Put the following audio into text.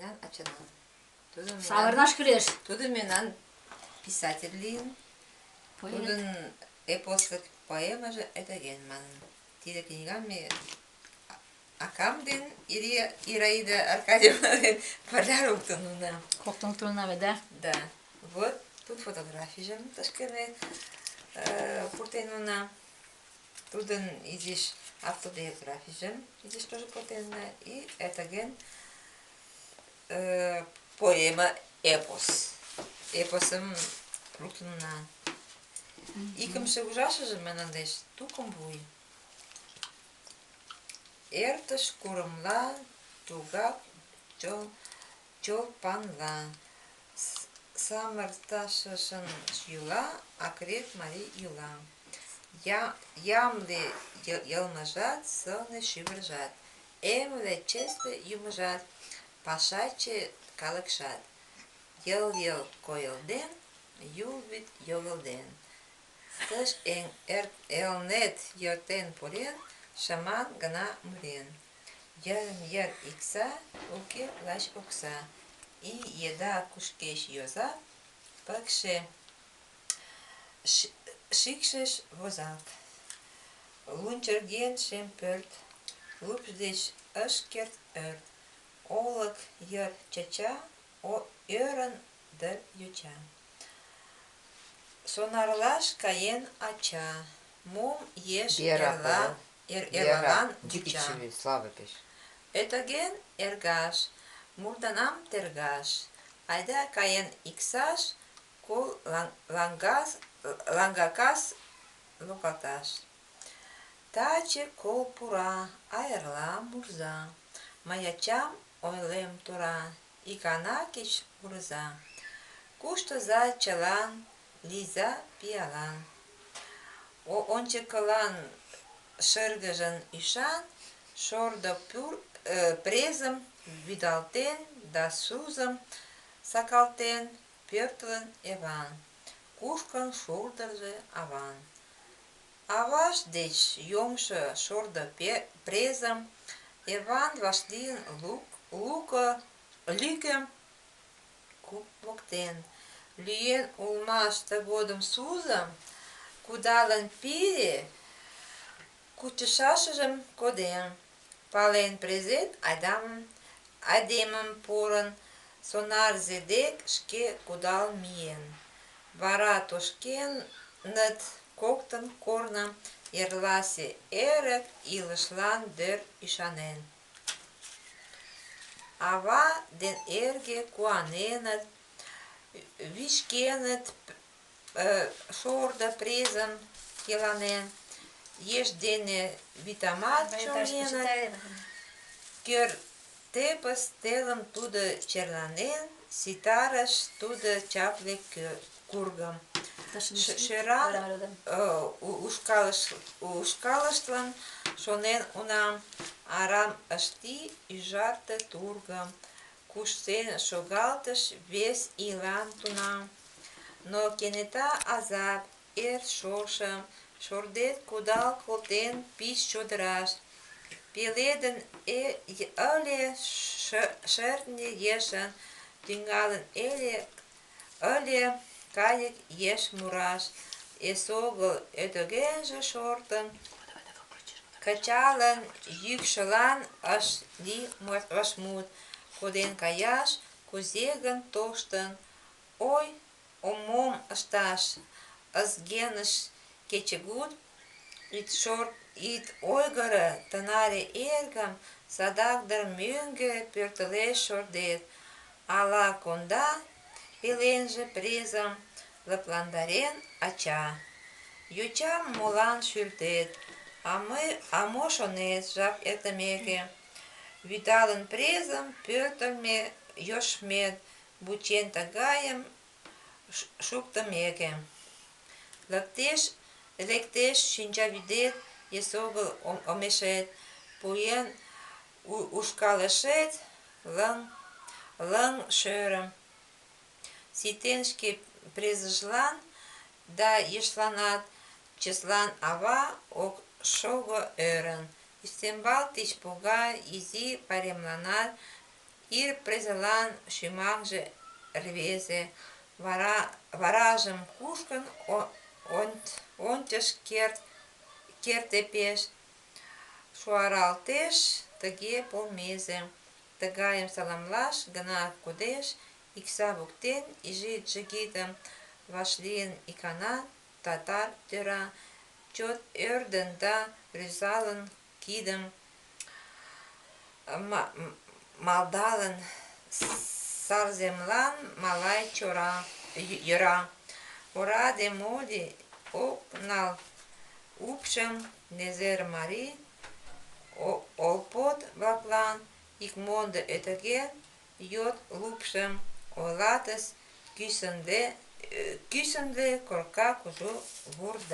Мемнан ачанан. Тудо мемнан, Савырнаш кӱлеш. тудо мемнан писатель лийын. Поэт. Тудын эпослык поэмаже «Этыген» манын. Тиде книгам ме акам ден Ираида Аркадьевна ден пырля луктын улына. Коктын луктын улына, да? Да. Вот тут фотографийжым тышке ме пуртен улына. Тудын изиш автобиографийжым изиш тоже пуртен улына. И «Этыген» поэма эпос. Эпосым луктын улына. Икымше ужашыже манеш «Тукым вуй». Эртыш курымла тугак чолпанла, Самырташышын йӱла акрет марий йӱла. Ямле йылмыжат, сылне шӱвыржат, Эмле, чесле йӱмыжат, пашаче калыкшат. Йыл-йыл койылден, Юл вӱд йогылден. Тыш Элнет йӧртен пурен, шыман гына мурен. Йырым-йыр икса, уке лач окса. Ий еда кушкеш йозак, пыкше шикшеш возалт. Лунчырген шем пӧрт, лупш деч ыш керт ӧрт. Олык йыр чача, ӧрын дыр йоча. Сонарлаш каен ача, мом еш Вера, эрла, Вера, эрлалан вуча. Слава пеш. Этыген эргаш, мурданам тергаш. Айда каен иксаш, кол лаҥгакас логалташ. Таче кол пура, а эрла мурза. Мый ачам ойлем тура, икана кеч мурыза. Куштыза чылан, лийза пиалан. Ончыкылан шыргыжын ӱшан, шордо презым вӱдалтен да сузым сакалтен, пӧртылын Эван. Кушкын шулдыржо аван. Аваж деч йомшо шордо презым Эван вашлийын лӱкӧ куп воктен. Лӱен улмаш тыгодым сузым, кудалын пире, кучышашыжым коден. Пален презет айдемым порын, сонарзе дек шке кудал миен. Вара тошкеныт коктын корным эрласе эрык илышлан дыр ӱшанен. Ава ден эрге куаненыт, вӱчкеныт шордо презым келанен, еш дене вӱтамат чоҥеныт. Кӧртепыс телым тудо черланен, ситарыш тудо чапле кургым. Шӧран ушкалыштлан шонен унам, арам ыш лий ужарте тургым, куштен шогалтыш вес ийлан тунам. Но кенета азап, эр шошым, шордет кудал колтен пич чодыраш. Пеледын ыле шӧртньӧ ешын, тӱҥалын ыле кайык еш мураш. Эсогыл Этыгенже шортын, кычалын, йӱкшылан ыш лий вашмут. Коден каяш кузе гын тоштын? Ой, мом ышташ? Ызгеныш кечыгут. Ит шорт, ит ойгыро, тынаре эргым, садак дыр мӧҥгӧ пӧртылеш шордет. Ала конда пеленже презым, лыпландарен ача. Йочам молан шӱлтет? А мо шонет, жап эртымеке? Вӱдалын презым, пӧртылмӧ ёшмет, вучен тыгайым шуктымеке. Лектеш шинчавӱдет эсогыл омешет, пуэн ушкалышет лыҥ шӧрым. Ситен шке презыжлан да ешланат, чеслан ава ок шого ӧрын. Ӱстембал тич пога изи пайремланат, Ир презылан шӱмаҥше рвезе, Варажым кушкын ончыш керте пеш, Шуаралтеш тыге полмезе. Тыгайым саламлаш гына кодеш: Икса воктен изи джигитым Вашлийын икана татар тӧра, Чот ӧрдын да рӱзалын кидым, Малдалын: «Сарземлан малай йӧра!» Ораде моли, ок нал упшым Незер марий олпот-влаклан Ит мондо ӧртӧген йот лупшым, Ойлатыс кӱсынле корка кужу вурдан.